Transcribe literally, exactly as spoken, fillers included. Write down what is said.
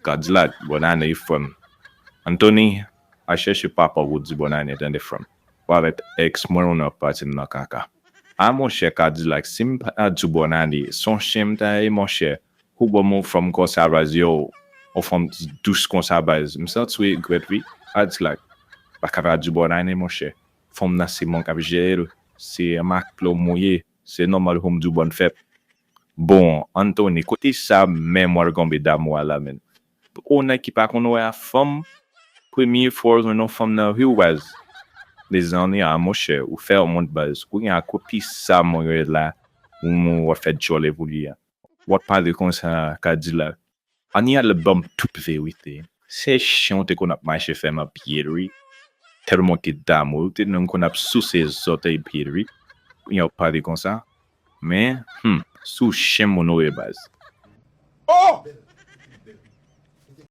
Kadilak, bòn ane frè m. Anthony, al chèche papa w pou w di bòn ane, tande frè m. Ou avèk ex mwen ou nan pati m nan kaka. A monchè Kadilak, si m pa di w bòn ane, se yon chen m ta ye monchè. Ou ban m yon fanm konsa baz, yo, yon fanm dous konsa baz. M santi w regrèt wi. Kadilak, pa ka pa di w bòn ane monchè. Fanm nan se mwen k ap jere l. Se maklo mouye. Se nòmal pou m di w bòn fèt. Bon, Anthony, kote sa menm w al gonbe damou a la menm? Ou nèg ki pa konn wè a fanm, premye fwa w jwenn yon fanm nan vi w baz. Mezanmi a monchè, ou fè yon mond baz. Kounye a kote sa mwen yo la, ou w ap fè djòlè pou li a. W ap pale konsa Kadilak. Ann al ban m tout verite. Se chen w te konn ap mache fè m ap pye l wi. Tèlman w te damou, w te menm konn ap souse zòtèy pye l wi. Kounye a w ap pale konsa. Men, hmm, sou chen m onore baz. Oh!